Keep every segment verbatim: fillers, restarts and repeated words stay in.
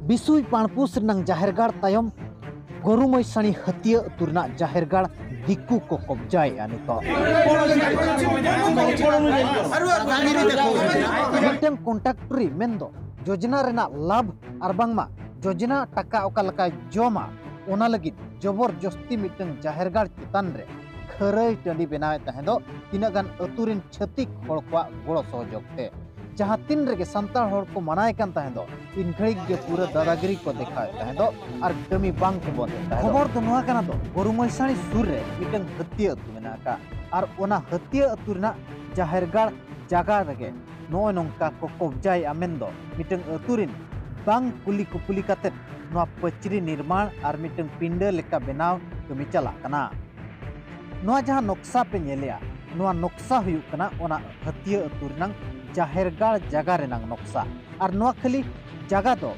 ᱵᱤᱥᱩᱭ ᱯᱟᱬᱯᱩᱥ ᱨᱮᱱᱟᱝ ᱡᱟᱦᱮᱨ ᱜᱟᱲ ᱛᱟᱭᱚᱢ ᱜᱚᱨᱩ ᱢᱚᱭᱥᱟᱬᱤ ᱦᱟᱹᱛᱤᱭᱟᱹ ᱟᱹᱛᱩ ᱨᱮᱱᱟᱜ ᱡᱟᱦᱮᱨ ᱜᱟᱲ ᱫᱤᱠᱩ ᱠᱚ ᱠᱚᱵᱡᱟᱭᱮᱫᱼᱟ ᱱᱤᱛᱚᱜ᱾ ᱢᱤᱫᱴᱟᱝ ᱠᱚᱱᱴᱟᱠᱴᱚᱨᱤ ᱢᱮᱱᱫᱚ ᱡᱳᱡᱽᱱᱟ ᱨᱮᱱᱟᱜ ᱞᱟᱵᱷ ᱟᱨ ᱵᱟᱝᱢᱟ ᱡᱳᱡᱽᱱᱟ ᱴᱟᱠᱟ ᱚᱠᱟ ᱞᱮᱠᱟᱭ ᱡᱚᱢᱟ, ᱚᱱᱟ ᱞᱟᱹᱜᱤᱫ ᱡᱚᱵᱚᱨ ᱡᱚᱥᱛᱤ ᱢᱤᱫᱴᱟᱝ ᱡᱟᱦᱮᱨ ᱜᱟᱲ ᱪᱮᱛᱟᱱ ᱨᱮ ᱠᱷᱟᱹᱨᱟᱹᱭ ᱴᱟᱺᱰᱤ ᱵᱮᱱᱟᱣᱮᱫ ᱛᱟᱦᱮᱸ ᱫᱚ ᱛᱤᱱᱟᱹᱜ ᱜᱟᱱ ᱟᱹᱛᱩ ᱨᱮᱱ ᱪᱷᱟᱹᱛᱤᱠ ᱦᱚᱲ ᱠᱚᱣᱟᱜ ᱜᱚᱲᱚ ᱥᱚᱦᱚᱡᱳᱜᱽ ᱛᱮ᱾ ᱡᱟᱦᱟᱸ ᱛᱤᱱ ᱨᱮᱜᱮ ᱥᱟᱱᱛᱟᱲ ᱦᱚᱲ ᱠᱚ ᱢᱟᱱᱟᱭ ᱠᱟᱱ ᱛᱟᱦᱮᱸ ᱫᱚ, ᱤᱱ ᱜᱷᱟᱹᱲᱤᱡ ᱜᱮ ᱯᱩᱨᱟᱹ ᱫᱟᱫᱟᱜᱤᱨᱤ ᱠᱚ ᱫᱮᱠᱷᱟᱣᱮᱫ ᱛᱟᱦᱮᱸ ᱫᱚ ᱟᱨ ᱠᱟᱹᱢᱤ ᱵᱟᱝ ᱠᱚ ᱵᱚᱱᱫᱮᱫ ᱛᱟᱦᱮᱸ ᱫᱚ᱾ ᱠᱷᱚᱵᱚᱨ ᱫᱚ ᱱᱚᱣᱟ ᱠᱟᱱᱟ ᱫᱚ, ᱜᱚᱨᱩ ᱢᱚᱭᱥᱟᱬᱤ ᱥᱩᱨ ᱨᱮ ᱢᱤᱫᱴᱟᱝ ᱦᱟᱹᱛᱤᱭᱟᱹ ᱟᱹᱛᱩ ᱢᱮᱱᱟᱜ ᱟᱠᱟᱫ, ᱟᱨ ᱚᱱᱟ ᱦᱟᱹᱛᱤᱭᱟᱹ ᱟᱹᱛᱩ ᱨᱮᱱᱟᱜ ᱡᱟᱦᱮᱨ ᱜᱟᱲ ᱡᱟᱜᱟ ᱨᱮᱜᱮ ᱱᱚᱜᱼᱚᱭ ᱱᱚᱝᱠᱟ ᱠᱚ ᱠᱚᱵᱡᱟᱭᱮᱫᱼᱟ ᱢᱮᱱᱫᱚ ᱢᱤᱫᱴᱟᱝ ᱟᱹᱛᱩ ᱨᱤᱱ ᱵᱟᱝ ᱠᱩᱞᱤ ᱠᱩᱯᱩᱞᱤ ᱠᱟᱛᱮᱫ ᱱᱚᱣᱟ ᱯᱟᱹᱪᱨᱤ ᱱᱤᱨᱢᱟᱬ ᱟᱨ ᱢᱤᱫᱴᱟᱝ ᱯᱤᱸᱰᱟᱹ ᱞᱮᱠᱟ ᱵᱮᱱᱟᱣ ᱠᱟᱹᱢᱤ ᱪᱟᱞᱟᱜ ᱠᱟᱱᱟ᱾ ᱱᱚᱣᱟ ᱡᱟᱦᱟᱸ ᱱᱚᱠᱥᱟ ᱯᱮ ᱧᱮᱞᱮᱜᱼᱟ, ᱱᱚᱣᱟ ᱱᱚᱠᱥᱟ ᱦᱩᱭᱩᱜ ᱠᱟᱱᱟ ᱚᱱᱟ ᱦᱟᱹᱛᱤᱭᱟᱹ ᱟᱹᱛᱩ ᱨᱮᱱᱟᱝ ᱡᱟᱦᱮᱨ ᱜᱟᱲ ᱡᱟᱜᱟ ᱨᱮᱱᱟᱝ ᱱᱚᱠᱥᱟ᱾ ᱟᱨ ᱱᱚᱣᱟ ᱠᱷᱟᱹᱞᱤ ᱡᱟᱜᱟ ᱫᱚ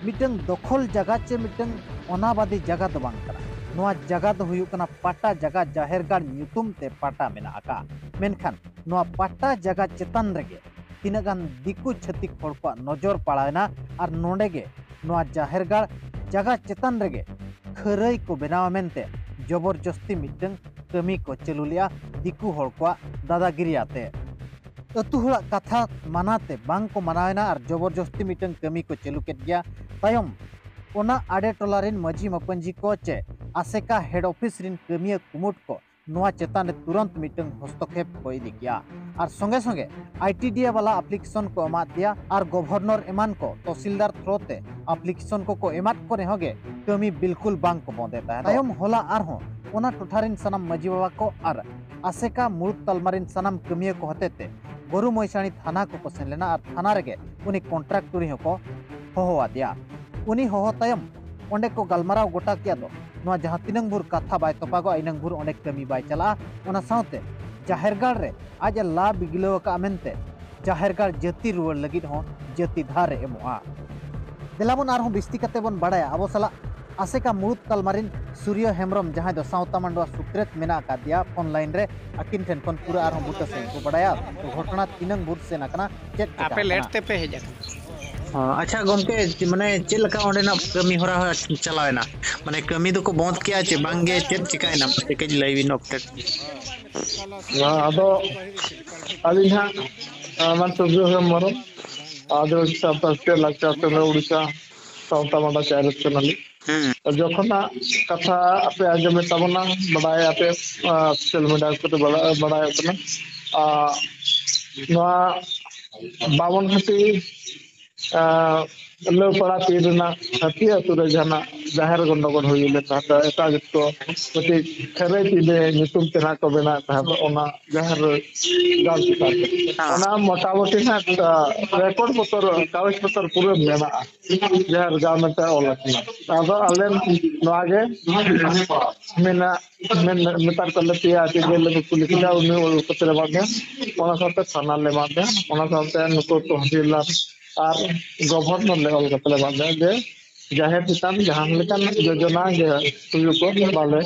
ᱢᱤᱫᱴᱟᱝ ᱫᱚᱠᱷᱚᱞ ᱡᱟᱜᱟ ᱪᱮ ᱢᱤᱫᱴᱟᱝ ᱚᱱᱟᱵᱟᱫᱤ ᱡᱟᱜᱟ ᱫᱚ ᱵᱟᱝ ᱠᱟᱱᱟ᱾ ᱱᱚᱣᱟ ᱡᱟᱜᱟ ᱫᱚ ᱦᱩᱭᱩᱜ ᱠᱟᱱᱟ ᱯᱟᱴᱟ ᱡᱟᱜᱟ, ᱡᱟᱦᱮᱨ ᱜᱟᱲ ᱧᱩᱛᱩᱢ ᱛᱮ ᱯᱟᱴᱟ ᱢᱮᱱᱟᱜ ᱟᱠᱟᱫᱼᱟ᱾ ᱢᱮᱱᱠᱷᱟᱱ ᱱᱚᱣᱟ ᱯᱟᱴᱟ ᱡᱟᱜᱟ ᱪᱮᱛᱟᱱ ᱨᱮᱜᱮ ᱛᱤᱱᱟᱹᱜ ᱜᱟᱱ ᱫᱤᱠᱩ ᱪᱷᱟᱹᱛᱤᱠ ᱦᱚᱲ ᱠᱚᱣᱟᱜ ᱱᱚᱡᱚᱨ ᱯᱟᱲᱟᱣᱮᱱᱟ ᱟᱨ ᱱᱚᱰᱮ ᱜᱮ ᱱᱚᱣᱟ ᱡᱟᱦᱮᱨ ᱜᱟᱲ ᱡᱟᱜᱟ ᱪᱮᱛᱟᱱ ᱨᱮᱜᱮ ᱠᱷᱟᱹᱨᱟᱹᱭ ᱠᱚ ᱵᱮᱱᱟᱣᱟ ᱢᱮᱱᱛᱮ ᱡᱚᱵᱚᱨ ᱡᱚᱥᱛᱤ ᱢᱤᱫᱴᱟᱝ ᱠᱟᱹᱢᱤ ᱠᱚ ᱪᱟᱹᱞᱩ ᱞᱮᱜᱼᱟ ᱫᱤᱠᱩ ᱦᱚᱲ ᱠᱚᱣᱟᱜ ᱫᱟᱫᱟᱜᱤᱨᱤ ᱟᱛᱮ᱾ ᱟᱹᱛᱩ ᱦᱚᱲᱟᱜ ᱠᱟᱛᱷᱟ ᱢᱟᱱᱟ ᱛᱮ ᱵᱟᱝ ᱠᱚ ᱢᱟᱱᱟᱣᱮᱱᱟ ᱟᱨ ᱡᱚᱵᱚᱨ ᱡᱚᱥᱛᱤ ᱢᱤᱫᱴᱟᱝ ᱠᱟᱹᱢᱤ ᱠᱚ ᱪᱟᱹᱞᱩ ᱠᱮᱫ ᱜᱮᱭᱟ᱾ ᱛᱟᱭᱚᱢ ᱚᱱᱟ ᱟᱰᱮ ᱴᱚᱞᱟ ᱨᱤᱱ ᱢᱟᱹᱡᱷᱤ ᱢᱟᱯᱟᱹᱱᱡᱷᱤ ᱠᱚ ᱪᱮ ᱟᱥᱮᱠᱟ ᱦᱮᱰ ᱚᱯᱷᱤᱥ ᱨᱤᱱ ᱠᱟᱹᱢᱤᱭᱟᱹ ᱠᱩᱢᱩᱴ ᱠᱚ ᱱᱚᱣᱟ ᱪᱮᱛᱟᱱ ᱨᱮ ᱛᱩᱨᱟᱹᱱᱛ ᱢᱤᱫᱴᱟᱝ ᱦᱚᱥᱛᱚᱠᱷᱮᱯ ᱠᱚ ᱤᱫᱤ ᱠᱮᱜᱼᱟ᱾ ᱟᱨ ᱥᱚᱸᱜᱮ ᱥᱚᱸᱜᱮ ᱟᱭ ᱴᱤ ᱰᱤ ᱮ ᱵᱟᱞᱟ ᱟᱯᱞᱤᱠᱮᱥᱚᱱ ᱠᱚ ᱮᱢᱟᱫ ᱫᱮᱭᱟ ᱟᱨ ᱜᱚᱵᱷᱚᱨᱱᱚᱨ ᱮᱢᱟᱱ ᱠᱚ ᱛᱚᱦᱥᱤᱞᱫᱟᱨ ᱛᱷᱨᱳ ᱛᱮ ᱟᱯᱞᱤᱠᱮᱥᱚᱱ ᱠᱚᱠᱚ ᱮᱢᱟᱫ ᱠᱚ ᱨᱮᱦᱚᱸ ᱜᱮ ᱠᱟᱹᱢᱤ ᱵᱤᱞᱠᱩᱞ ᱵᱟᱝ ᱠᱚ ᱵᱚᱱᱫᱮ ᱛᱟᱦᱮᱸᱫ᱾ ᱛᱟᱭᱚᱢ ᱦᱚᱞᱟ ᱟᱨᱦᱚᱸ ᱚᱱᱟ ᱴᱚᱴᱷᱟ ᱨᱤᱱ ᱥᱟᱱᱟᱢ ᱢᱟᱹᱡᱷᱤ ᱵᱟᱵᱟ ᱠᱚ ᱟᱨ ᱟᱥᱮᱠᱟ ᱢᱩᱲᱩᱫ ᱛᱟᱞᱢᱟ ᱨᱤᱱ ᱥᱟᱱᱟᱢ ᱠᱟᱹᱢᱤᱭᱟᱹ ᱠᱚ ᱦᱚᱛᱮᱛᱮ ᱜᱚᱨᱩ ᱢᱚᱭᱥᱟᱬᱤ ᱛᱷᱟᱱᱟ ᱠᱚᱠᱚ ᱥᱮᱱ ᱞᱮᱱᱟ ᱟᱨ ᱛᱷᱟᱱᱟ ᱨᱮᱜᱮ ᱩᱱᱤ ᱠᱚᱱᱴᱨᱟᱠᱴᱚᱨᱤ ᱦᱚᱸᱠᱚ ᱦᱚᱦᱚ ᱟᱫᱮᱭᱟ᱾ ᱩᱱᱤ ᱦᱚᱦᱚ ᱛᱟᱭᱚᱢ ᱚᱸᱰᱮ ᱠᱚ ᱜᱟᱞᱢᱟᱨᱟᱣ ᱜᱚᱴᱟ ᱠᱮᱫ ᱫᱚ ᱱᱚᱣᱟ ᱡᱟᱦᱟᱸ ᱛᱤᱱᱟᱹᱝ ᱵᱷᱳᱨ ᱠᱟᱛᱷᱟ ᱵᱟᱭ ᱛᱚᱯᱟᱜᱚᱜᱼᱟ, ᱤᱱᱟᱹᱝ ᱵᱷᱳᱨ ᱚᱸᱰᱮ ᱠᱟᱹᱢᱤ ᱵᱟᱭ ᱪᱟᱞᱟᱜᱼᱟ᱾ ᱚᱱᱟ ᱥᱟᱶᱛᱮ ᱡᱟᱦᱮᱨ ᱜᱟᱲ ᱨᱮ ᱟᱡ ᱮ ᱞᱟ ᱵᱤᱜᱽᱞᱟᱹᱣ ᱟᱠᱟᱫᱼᱟ ᱢᱮᱱᱛᱮ ᱡᱟᱦᱮᱨ ᱜᱟᱲ ᱡᱟᱹᱛᱤ ᱨᱩᱣᱟᱹᱲ ᱞᱟᱹᱜᱤᱫ ᱦᱚᱸ ᱡᱟᱹᱛᱤ ᱫᱷᱟᱨ ᱮ ᱮᱢᱚᱜᱼᱟ᱾ ᱫᱮᱞᱟ ᱵᱚᱱ ᱟᱨᱦᱚᱸ ᱵᱤᱥᱛᱤ ᱠᱟᱛᱮ ᱵᱚᱱ ᱵᱟᱲᱟᱭᱟ ᱟᱵᱚ ᱥᱟᱞᱟᱜ ᱟᱥᱮᱠᱟ ᱢᱩᱲᱩᱫ ᱛᱟᱞᱢᱟ ᱨᱤᱱ ᱥᱩᱨᱭᱚ ᱦᱮᱢᱵᱨᱚᱢ, ᱡᱟᱦᱟᱸᱭ ᱫᱚ ᱥᱟᱶᱛᱟ ᱢᱟᱰᱣᱟ ᱥᱩᱛᱨᱮᱛ ᱢᱮᱱᱟᱜ ᱟᱠᱟᱫᱮᱭᱟ, ᱯᱷᱳᱱ ᱞᱟᱭᱤᱱ ᱨᱮ᱾ ᱟᱹᱠᱤᱱ ᱴᱷᱮᱱ ᱠᱷᱚᱱ ᱯᱩᱨᱟᱹ ᱟᱨᱦᱚᱸ ᱵᱩᱴᱟᱹ ᱥᱟᱺᱦᱤᱡ ᱠᱚ ᱵᱟᱲᱟᱭᱟ ᱛᱚ ᱜᱷᱚᱴᱚᱱᱟ ᱛᱤᱱᱟᱹᱝ ᱵᱷᱳᱨ ᱥᱮᱱ ᱟᱠᱟᱱᱟ, ᱪᱮᱫ ᱪᱮᱠᱟ ᱟᱯᱮ ᱞᱮᱴ ᱟᱠᱟᱱᱟ᱾ ᱛᱮᱯᱮ ᱦᱮᱡ ᱟᱠᱟᱱᱟ᱾ ᱟᱪᱪᱷᱟ ᱜᱚᱢᱠᱮ, ᱢᱟᱱᱮ ᱪᱮᱫ ᱞᱮᱠᱟ ᱚᱸᱰᱮᱱᱟᱜ ᱠᱟᱹᱢᱤ ᱦᱚᱨᱟ ᱪᱟᱞᱟᱣᱮᱱᱟ? ᱢᱟᱱᱮ ᱠᱟᱹᱢᱤ ᱫᱚᱠᱚ ᱵᱚᱱᱫ ᱠᱮᱜᱼᱟ ᱪᱮ ᱵᱟᱝᱜᱮ, ᱪᱮᱫ ᱪᱤᱠᱟᱭᱮᱱᱟ, ᱢᱟᱥᱮ ᱠᱟᱹᱡ ᱞᱟᱹᱭ ᱵᱤᱱ ᱚᱠᱛᱮ᱾ ᱟᱫᱚ ᱟᱹᱞᱤᱧ ᱦᱟᱸᱜ, ᱟᱸ, ᱢᱟᱱ ᱥᱩᱵᱤᱨ ᱦᱮᱢᱵᱨᱚᱢ, ᱟᱹᱫᱤᱵᱟᱹᱥᱤ ᱥᱟᱶᱛᱟ ᱥᱮᱪᱮᱫ ᱞᱟᱠᱪᱟᱨ ᱥᱮᱢᱞᱮᱫ ᱳᱰᱤᱥᱟ ᱥᱟᱶᱛᱟ ᱢᱟᱰᱟ ᱪᱟᱭᱨᱮᱛ ᱠᱟᱱᱟᱞᱤᱧ᱾ ᱦᱩᱸ᱾ ᱡᱚᱠᱷᱚᱱᱟᱜ ᱠᱟᱛᱷᱟ ᱟᱯᱮ ᱟᱸᱡᱚᱢᱮᱫ ᱛᱟᱵᱚᱱᱟ, ᱵᱟᱰᱟᱭ ᱟᱯᱮ, ᱟᱸ, ᱥᱳᱥᱟᱞ ᱢᱤᱰᱤᱭᱟ ᱠᱚᱛᱮ ᱵᱟᱰᱟᱭ, ᱵᱟᱰᱟᱭᱚᱜ ᱠᱟᱱᱟ᱾ ᱟᱸ, ᱱᱚᱣᱟ ᱵᱟᱢᱚᱱ ᱜᱷᱟᱴᱤ, ᱟᱸ, ᱞᱟᱹᱣᱯᱟᱲᱟ ᱛᱤᱨ ᱨᱮᱱᱟᱜ ᱦᱟᱹᱛᱤ ᱟᱹᱛᱩ ᱨᱮ ᱡᱟᱦᱟᱱᱟᱜ ᱡᱟᱦᱮᱨ ᱜᱚᱱᱰᱚᱜᱳᱞ ᱦᱩᱭ ᱞᱮᱱ ᱛᱟᱦᱮᱸᱫ, ᱮᱴᱟᱜ ᱡᱟᱹᱛ ᱠᱚ ᱢᱤᱫᱴᱤᱡ ᱠᱷᱟᱹᱨᱟᱹᱭ ᱯᱤᱸᱰᱟᱹ ᱧᱩᱛᱩᱢ ᱛᱮ ᱱᱟᱜ ᱠᱚ ᱵᱮᱱᱟᱣᱮᱫ ᱛᱟᱦᱮᱸᱫ, ᱚᱱᱟ ᱡᱟᱦᱮᱨ ᱜᱟᱲ ᱪᱮᱛᱟᱱ ᱨᱮ᱾ ᱦᱮᱸ᱾ ᱚᱱᱟ ᱢᱚᱴᱟᱢᱩᱴᱤ ᱱᱟᱜ, ᱟᱸ, ᱨᱮᱠᱚᱨᱰ ᱯᱚᱛᱚᱨ, ᱠᱟᱜᱚᱡᱽ ᱯᱚᱛᱚᱨ ᱯᱩᱨᱟᱹ ᱢᱮᱱᱟᱜᱼᱟ᱾ ᱡᱟᱦᱮᱨ ᱜᱟᱲ ᱢᱮᱱᱛᱮ ᱚᱞ ᱟᱠᱟᱱᱟ᱾ ᱟᱫᱚ ᱟᱞᱮ ᱱᱚᱣᱟ ᱜᱮ ᱢᱮᱱᱟᱜ, ᱢᱮᱱ, ᱢᱮᱛᱟᱫ ᱠᱚᱣᱟᱞᱮ ᱯᱮᱭᱟ ᱪᱮ ᱜᱮᱞ ᱞᱮ ᱠᱩᱞᱤ ᱠᱮᱫᱟ, ᱩᱱᱤ ᱚᱞ ᱠᱟᱛᱮ ᱞᱮ ᱮᱢᱟᱫ ᱫᱮᱭᱟ᱾ ᱚᱱᱟ ᱥᱟᱶᱛᱮ ᱛᱷᱟᱱᱟ ᱞᱮ ᱮᱢᱟᱫ ᱫᱮᱭᱟ, ᱚᱱᱟ ᱥᱟᱶᱛᱮ ᱱᱩᱠᱩ ᱛᱚᱦᱥᱤᱞᱫᱟᱨ ᱟᱨ ᱜᱚᱵᱷᱚᱨᱱᱚᱨ ᱞᱮ ᱚᱞ ᱠᱟᱛᱮ ᱞᱮ ᱮᱢᱟᱫ ᱫᱮᱭᱟ ᱡᱮ ᱡᱟᱦᱮᱨ ᱪᱮᱛᱟᱱ ᱡᱟᱦᱟᱸ ᱞᱮᱠᱟᱱ ᱡᱳᱡᱚᱱᱟ ᱜᱮ ᱦᱩᱭᱩᱜ ᱠᱚ ᱵᱟᱞᱮ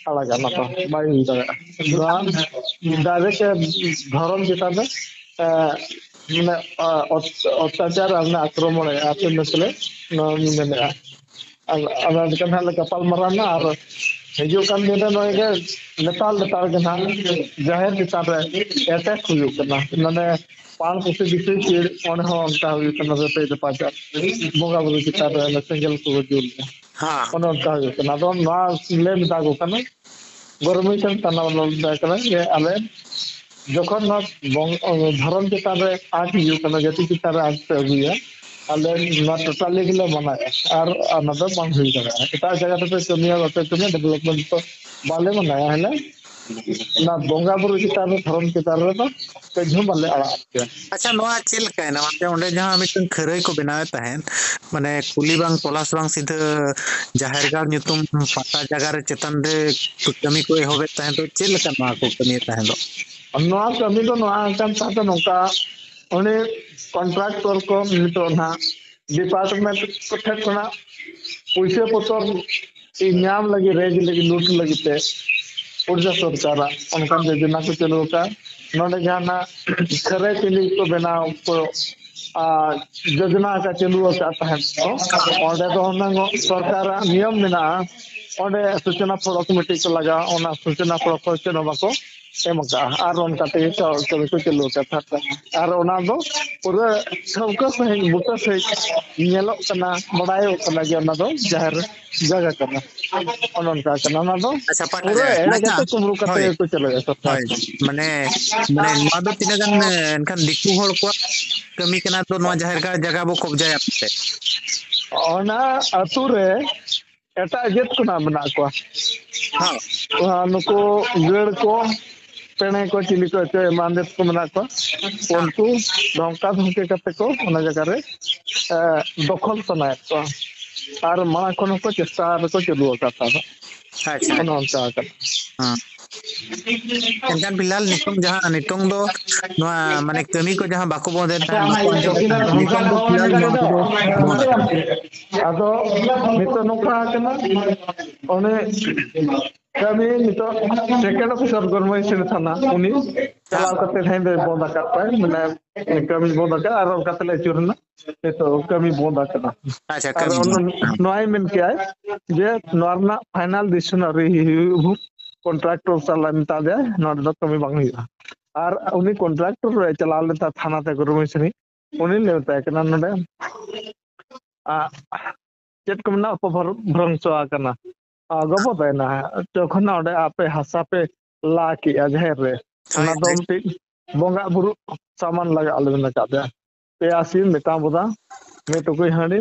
ᱟᱲᱟᱜᱟ, ᱚᱱᱟ ᱫᱚ ᱵᱟᱭ ᱦᱩᱭ ᱫᱟᱲᱮᱭᱟᱜᱼᱟ᱾ ᱱᱚᱣᱟ direct ᱫᱷᱚᱨᱚᱢ ᱪᱮᱛᱟᱱ ᱨᱮ, ᱮ, ᱢᱟᱱᱮ, ᱚ-, ᱚᱛ-, ᱚᱛᱛᱟᱪᱟᱨ ᱟᱨ ᱢᱟᱱᱮ ᱟᱠᱨᱚᱢᱚᱬ ᱮ ᱟᱯᱮ ᱢᱮᱥᱞᱮ ᱱᱚᱣᱟ ᱢᱮᱱᱮᱫᱼᱟ᱾ ᱟᱨ ᱟᱫᱚ ᱮᱱᱠᱷᱟᱱ ᱦᱟᱸᱜ ᱞᱮ ᱜᱟᱯᱟᱞ ᱢᱟᱨᱟᱣ ᱮᱱᱟ ᱟᱨ ᱦᱤᱡᱩᱜ ᱠᱟᱱ ᱫᱤᱱ ᱨᱮ ᱱᱚᱜᱼᱚᱭ ᱜᱮ ᱞᱮᱛᱟᱲ ᱞᱮᱛᱟᱲ ᱜᱮ ᱱᱟᱦᱟᱜ ᱡᱟᱦᱮᱨ ᱪᱮᱛᱟᱱ ᱨᱮ attack ᱦᱩᱭᱩᱜ ᱠᱟᱱᱟ᱾ ᱢᱟᱱᱮ ᱯᱟᱱ ᱠᱩᱥᱤ ᱵᱤᱥᱩᱭ ᱪᱤᱲ ᱚᱸᱰᱮ ᱦᱚᱸ ᱚᱱᱠᱟ ᱦᱩᱭᱩᱜ ᱠᱟᱱᱟ, ᱨᱮᱯᱮᱡ ᱨᱟᱯᱟᱪᱟᱜ ᱵᱚᱸᱜᱟ ᱵᱩᱨᱩ ᱪᱮᱛᱟᱱ ᱨᱮ ᱚᱱᱮ ᱥᱮᱸᱜᱮᱞ ᱠᱚ ᱡᱩᱞ ᱮᱫᱟ᱾ ᱦᱮᱸ᱾ ᱚᱱᱮ ᱚᱱᱠᱟ ᱦᱩᱭᱩᱜ ᱠᱟᱱᱟ᱾ ᱟᱫᱚ ᱱᱚᱣᱟ ᱞᱮ ᱢᱮᱛᱟ ᱠᱚ ᱠᱟᱱᱟ, ᱜᱚᱨᱢᱤ ᱴᱷᱮᱱ ᱛᱟᱱᱟ ᱵᱚᱱ ᱢᱮᱛᱟ ᱠᱚ ᱠᱟᱱᱟ ᱡᱮ ᱟᱞᱮ ᱡᱚᱠᱷᱚᱱ ᱱᱚᱣᱟ ᱵᱚᱝ-, ᱫᱷᱚᱨᱚᱢ ᱪᱮᱛᱟᱱ ᱨᱮ ᱟᱸᱪ ᱦᱤᱡᱩᱜ ᱠᱟᱱᱟ, ᱡᱟᱹᱛᱤ ᱪᱮᱛᱟᱱ ᱨᱮ ᱟᱸᱪ ᱯᱮ ᱟᱹᱜᱩᱭᱟ, ᱟᱞᱮ ᱱᱚᱣᱟ totally ᱜᱮᱞᱮ ᱢᱟᱱᱟᱭᱮᱫᱼᱟ᱾ ᱟᱨ ᱚᱱᱟ ᱫᱚ ᱵᱟᱝ ᱦᱩᱭ ᱫᱟᱲᱮᱭᱟᱜᱼᱟ᱾ ᱮᱴᱟᱜ ᱡᱟᱭᱜᱟ ᱨᱮᱯᱮ ᱠᱟᱹᱢᱤᱭᱟ, ᱵᱟᱯᱮ ᱠᱟᱹᱢᱤᱭᱟ, development ᱫᱚ ᱵᱟᱞᱮ ᱢᱟᱱᱟᱭᱟ᱾ ᱦᱮᱸ, ᱚᱱᱟ ᱵᱚᱸᱜᱟ ᱵᱩᱨᱩ ᱪᱮᱛᱟᱱ ᱨᱮ, ᱫᱷᱚᱨᱚᱢ ᱪᱮᱛᱟᱱ ᱨᱮᱫᱚ ᱠᱟᱹᱡ ᱦᱚᱸ ᱵᱟᱞᱮ ᱟᱲᱟᱜ ᱯᱮᱭᱟ᱾ ᱟᱪᱪᱷᱟ, ᱱᱚᱣᱟ ᱪᱮᱫ ᱞᱮᱠᱟᱭᱮᱱᱟ? ᱢᱟᱱᱮ ᱚᱸᱰᱮ ᱡᱟᱦᱟᱸ ᱢᱤᱫᱴᱟᱝ ᱠᱷᱟᱹᱨᱟᱹᱭ ᱠᱚ ᱵᱮᱱᱟᱣᱮᱫ ᱛᱟᱦᱮᱸᱫ, ᱢᱟᱱᱮ ᱠᱩᱞᱤ ᱵᱟᱝ ᱛᱚᱞᱟᱥ ᱵᱟᱝ ᱥᱤᱫᱷᱟᱹ ᱡᱟᱦᱮᱨ ᱜᱟᱲ ᱧᱩᱛᱩᱢ ᱯᱟᱛᱟ ᱡᱟᱭᱜᱟ ᱨᱮ ᱪᱮᱛᱟᱱ ᱨᱮ ᱠᱟᱹᱢᱤ ᱠᱚ ᱮᱦᱚᱵᱮᱫ ᱛᱟᱦᱮᱸᱫ ᱫᱚ, ᱪᱮᱫ ᱞᱮᱠᱟ ᱱᱚᱣᱟ ᱠᱚ ᱠᱟᱹᱢᱤᱭᱮᱫ ᱛᱟᱦᱮᱸᱫ ᱫᱚ? ᱱᱚᱣᱟ ᱠᱟᱹᱢᱤ ᱫᱚ ᱱᱚᱣᱟ ᱠᱟᱱ ᱛᱟᱦᱮᱸᱫ ᱱᱚᱝᱠᱟ, ᱩᱱᱤ contractor ᱠᱚ ᱱᱤᱛᱚᱜ ᱱᱟᱦᱟᱜ department ᱠᱚ ᱴᱷᱮᱱ ᱠᱷᱚᱱᱟᱜ ᱯᱩᱭᱥᱟᱹ ᱯᱚᱛᱚᱨ ᱧᱟᱢ ᱞᱟᱹᱜᱤᱫ, ᱨᱮᱡ ᱞᱟᱹᱜᱤᱫ, ᱞᱩᱴ ᱞᱟᱹᱜᱤᱫ ᱛᱮ ᱳᱰᱤᱥᱟ ᱥᱚᱨᱠᱟᱨᱟᱜ ᱚᱱᱠᱟᱱ ᱡᱳᱡᱚᱱᱟ ᱠᱚ ᱪᱟᱹᱞᱩ ᱟᱠᱟᱫ᱾ ᱱᱚᱰᱮ ᱡᱟᱦᱟᱱᱟᱜ ᱠᱷᱟᱹᱨᱟᱹᱭ ᱯᱤᱸᱰᱤ ᱠᱚ ᱵᱮᱱᱟᱣ ᱠᱚ ᱟᱨ ᱡᱳᱡᱚᱱᱟ ᱟᱠᱟᱫ, ᱪᱟᱹᱞᱩ ᱟᱠᱟᱫ ᱛᱟᱦᱮᱸᱫ ᱠᱚ, ᱚᱸᱰᱮ ᱫᱚ ᱦᱩᱱᱟᱹᱝ ᱥᱚᱨᱠᱟᱨᱟᱜ ᱱᱤᱭᱚᱢ ᱢᱮᱱᱟᱜᱼᱟ, ᱚᱸᱰᱮ ᱥᱩᱪᱚᱱᱟ ᱯᱷᱚᱲᱚᱠ ᱢᱤᱫᱴᱤᱡ ᱠᱚ ᱞᱟᱜᱟᱣᱟ, ᱚᱱᱟ ᱥᱩᱪᱚᱱᱟ ᱯᱷᱚᱲᱚᱠ ᱠᱷᱚᱱ ᱪᱮᱫ ᱦᱚᱸ ᱵᱟᱠᱚ ᱮᱢ ᱟᱠᱟᱫᱼᱟ᱾ ᱟᱨ ᱚᱱᱠᱟ ᱛᱮᱜᱮ ᱠᱟᱹᱢᱤ ᱠᱚ ᱪᱟᱹᱞᱩ ᱟᱠᱟᱫ ᱛᱟᱦᱮᱸᱫ᱾ ᱟᱨ ᱚᱱᱟ ᱫᱚ ᱯᱩᱨᱟᱹ ᱴᱷᱟᱹᱣᱠᱟᱹ ᱥᱟᱺᱦᱤᱡ, ᱵᱩᱴᱟᱹ ᱥᱟᱺᱦᱤᱡ ᱧᱮᱞᱚᱜ ᱠᱟᱱᱟ, ᱵᱟᱲᱟᱭᱚᱜ ᱠᱟᱱᱟ ᱡᱮ ᱚᱱᱟ ᱫᱚ ᱡᱟᱦᱮᱨ ᱡᱟᱭᱜᱟ ᱠᱟᱱᱟ᱾ ᱚᱱᱮ ᱚᱱᱠᱟ ᱠᱟᱱᱟ᱾ ᱚᱱᱟ ᱫᱚ ᱟᱪᱪᱷᱟ, ᱯᱟᱴᱟ ᱯᱩᱨᱟᱹ ᱡᱟᱭᱜᱟ᱾ ᱮᱲᱮ ᱟᱪᱪᱷᱟ, ᱠᱟᱛᱮ ᱠᱩᱢᱵᱽᱲᱩ ᱠᱟᱛᱮ ᱦᱳᱭ, ᱜᱮᱠᱚ ᱪᱟᱹᱞᱩᱭᱟ ᱥᱚᱨᱠᱟᱨ᱾ ᱦᱳᱭ, ᱢᱟᱱᱮ, ᱢᱟᱱᱮ ᱱᱚᱣᱟ ᱫᱚ ᱛᱤᱱᱟᱹᱜ ᱜᱟᱱ, ᱮᱱᱠᱷᱟᱱ ᱫᱤᱠᱩ ᱦᱚᱲ ᱠᱚᱣᱟᱜ ᱠᱟᱹᱢᱤ ᱠᱟᱱᱟ ᱛᱚ, ᱱᱚᱣᱟ ᱡᱟᱦᱮᱨ ᱜᱟᱲ ᱡᱟᱭᱜᱟ ᱵᱚ ᱠᱚᱵᱡᱟᱭᱟ ᱢᱮᱱᱛᱮ? ᱚᱱᱟ ᱟᱹᱛᱩ ᱨᱮ ᱮᱴᱟᱜ ᱡᱟᱹᱛ ᱠᱷᱚᱱᱟᱜ ᱢᱮᱱᱟᱜ ᱠᱚᱣᱟ᱾ ᱦᱮᱸ᱾ ᱟᱨ ᱱᱩᱠᱩ ᱜᱟᱹᱲ ᱠᱚ, ᱯᱮᱬᱮ ᱠᱚ, ᱪᱤᱞᱤ ᱠᱚ ᱪᱚ ᱮᱢᱟᱱ ᱡᱟᱹᱛ ᱠᱚ ᱢᱮᱱᱟᱜ ᱠᱚᱣᱟ, ᱩᱱᱠᱩ ᱫᱷᱚᱢᱠᱟ ᱫᱷᱚᱢᱠᱤ ᱠᱟᱛᱮ ᱠᱚ ᱚᱱᱟ ᱡᱟᱭᱜᱟ ᱨᱮ, ᱮ, ᱫᱚᱠᱷᱚᱞ ᱥᱟᱱᱟᱭᱮᱫ ᱠᱚᱣᱟ᱾ ᱟᱨ ᱢᱟᱲᱟᱝ ᱠᱷᱚᱱ ᱦᱚᱸᱠᱚ ᱪᱮᱥᱴᱟ ᱫᱚᱠᱚ ᱪᱟᱹᱞᱩ ᱟᱠᱟᱫ ᱛᱟᱦᱮᱸᱫ᱾ ᱟᱪᱪᱷᱟ᱾ ᱚᱱᱮ ᱚᱱᱠᱟ ᱟᱠᱟᱱᱟ᱾ ᱦᱮᱸ᱾ ᱮᱱᱠᱷᱟᱱ ᱯᱷᱤᱞᱦᱟᱞ ᱱᱤᱛᱚᱝ ᱡᱟᱦᱟᱸ, ᱱᱤᱛᱚᱝ ᱫᱚ ᱱᱚᱣᱟ ᱢᱟᱱᱮ ᱠᱟᱹᱢᱤ ᱠᱚ ᱡᱟᱦᱟᱸ ᱵᱟᱠᱚ ᱵᱚᱸᱫᱮᱫ ᱛᱟᱦᱮᱸᱫ, ᱵᱟᱠᱚ ᱟᱸᱡᱚᱢᱮᱫ ᱛᱟᱦᱮᱸᱫ, ᱱᱤᱛᱚᱝ ᱫᱚ ᱯᱷᱤᱞᱦᱟᱞ ᱱᱚᱣᱟ ᱠᱚᱫᱚ ᱵᱚᱸᱫ ᱟᱠᱟᱱᱟ᱾ ᱟᱫᱚ ᱱᱤᱛᱚᱜ ᱱᱚᱝᱠᱟ ᱟᱠᱟᱱᱟ, ᱚᱱᱮ ᱠᱟᱹᱢᱤ ᱱᱤᱛᱚᱜ ᱥᱮᱠᱮᱱᱰ ᱚᱯᱷᱤᱥᱟᱨ ᱜᱚᱨᱢᱚᱭ ᱥᱤᱝ ᱛᱷᱟᱱᱟ, ᱩᱱᱤ ᱪᱟᱞᱟᱣ ᱠᱟᱛᱮ ᱛᱮᱦᱮᱧ ᱫᱚᱭ ᱵᱚᱸᱫ ᱟᱠᱟᱫ ᱛᱟᱭ, ᱢᱟᱱᱮ ᱠᱟᱹᱢᱤ ᱵᱚᱸᱫ ᱟᱠᱟᱫ, ᱟᱨ ᱚᱱᱠᱟ ᱛᱮᱞᱮ ᱟᱹᱪᱩᱨ ᱮᱱᱟ᱾ ᱱᱤᱛᱚᱜ ᱠᱟᱹᱢᱤ ᱵᱚᱸᱫ ᱟᱠᱟᱱᱟ᱾ ᱟᱪᱪᱷᱟ, ᱟᱨ ᱠᱟᱹᱢᱤ ᱚᱱᱟ ᱵᱚᱸᱫ ᱟᱠᱟᱱᱟ᱾ ᱱᱚᱣᱟᱭ ᱢᱮᱱ ᱠᱮᱜᱼᱟᱭ ᱡᱮ ᱱᱚᱣᱟ ᱨᱮᱱᱟᱜ ᱯᱷᱟᱭᱱᱟᱞ ᱰᱤᱥᱤᱥᱚᱱ ᱟᱹᱣᱨᱤ ᱦᱩᱭᱩᱜ ᱵᱷᱳᱨ ᱠᱚᱱᱴᱨᱟᱠᱴᱚᱨ ᱥᱟᱞᱟᱜ ᱢᱮᱛᱟ ᱫᱮᱭᱟ, ᱱᱚᱰᱮ ᱫᱚ ᱠᱟᱹᱢᱤ ᱵᱟᱝ ᱦᱩᱭᱩᱜᱼᱟ᱾ ᱟᱨ ᱩᱱᱤ ᱠᱚᱱᱴᱨᱟᱠᱴᱚᱨ ᱮ ᱪᱟᱞᱟᱣ ᱞᱮᱱ ᱛᱟᱦᱮᱸ ᱛᱷᱟᱱᱟ ᱛᱮ ᱜᱚᱨᱢᱚᱭ ᱥᱤᱝ, ᱩᱱᱤ ᱞᱮ ᱢᱮᱛᱟᱭ ᱠᱟᱱᱟ ᱱᱚᱰᱮ, ᱟ, ᱪᱮᱫ ᱠᱚ ᱢᱮᱱᱟ, ᱚᱯᱚᱵᱷᱨᱚᱝᱥᱚ ᱟᱠᱟᱱᱟ, ᱟ, ᱜᱚᱵᱚᱫ ᱮᱱᱟ᱾ ᱡᱚᱠᱷᱚᱱ ᱚᱸᱰᱮ ᱟᱯᱮ ᱦᱟᱥᱟ ᱯᱮ ᱞᱟ ᱠᱮᱜᱼᱟ ᱡᱟᱦᱮᱨ ᱨᱮ, ᱦᱳᱭ, ᱚᱱᱟ ᱫᱚ ᱦᱳᱭ᱾ ᱢᱤᱫᱴᱤᱡ ᱵᱚᱸᱜᱟ ᱵᱩᱨᱩ ᱥᱟᱢᱟᱱ ᱞᱟᱜᱟᱜᱼᱟ ᱞᱮ ᱢᱮᱱ ᱟᱠᱟᱫ ᱯᱮᱭᱟ᱾ ᱯᱮᱭᱟ ᱥᱤᱢ, ᱢᱤᱫᱴᱟᱝ ᱵᱚᱫᱟ, ᱢᱤᱫ ᱴᱩᱠᱩᱡ ᱦᱟᱺᱰᱤ,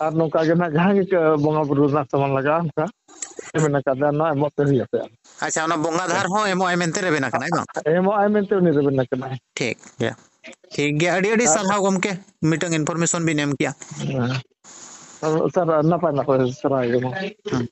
ᱟᱨ ᱱᱚᱝᱠᱟ ᱜᱮ ᱱᱟᱦᱟᱜ ᱡᱟᱦᱟᱸ ᱜᱮ ᱵᱚᱸᱜᱟ ᱵᱩᱨᱩ ᱨᱮᱱᱟᱜ ᱥᱟᱢᱟᱱ ᱞᱟᱜᱟᱜᱼᱟ, ᱚᱱᱠᱟ ᱢᱮᱱ ᱟᱠᱟᱫᱟ, ᱱᱚᱣᱟ ᱮᱢᱚᱜ ᱯᱮ ᱦᱩᱭ ᱟᱯᱮᱭᱟ᱾ ᱟᱪᱪᱷᱟ, ᱚᱱᱟ ᱵᱚᱸᱜᱟ ᱫᱷᱟᱨ ᱦᱚᱸ ᱮᱢᱚᱜ ᱟᱭ ᱢᱮᱱᱛᱮ ᱨᱮᱵᱮᱱ ᱟᱠᱟᱱᱟᱭ ᱵᱟᱝ? ᱮᱢᱚᱜ ᱟᱭ ᱢᱮᱱᱛᱮ ᱩᱱᱤ ᱨᱮᱵᱮᱱ ᱟᱠᱟᱱᱟᱭ᱾ ᱴᱷᱤᱠ ᱜᱮᱭᱟ, ᱴᱷᱤᱠ ᱜᱮᱭᱟ, ᱟᱹᱰᱤ ᱟᱹᱰᱤ ᱟᱨ ᱥᱟᱨᱦᱟᱣ ᱜᱚᱢᱠᱮ, ᱢᱤᱫᱴᱟᱝ ᱤᱱᱯᱷᱚᱨᱢᱮᱥᱚᱱ ᱵᱤᱱ ᱮᱢ ᱠᱮᱜᱼᱟ᱾ ᱦᱮᱸ᱾ ᱥᱟᱨ, ᱱᱟᱯᱟᱭ ᱱᱟᱯᱟᱭ ᱥᱟᱨᱦᱟᱣ ᱜᱮ ᱢᱟ᱾ ᱦᱮᱸ᱾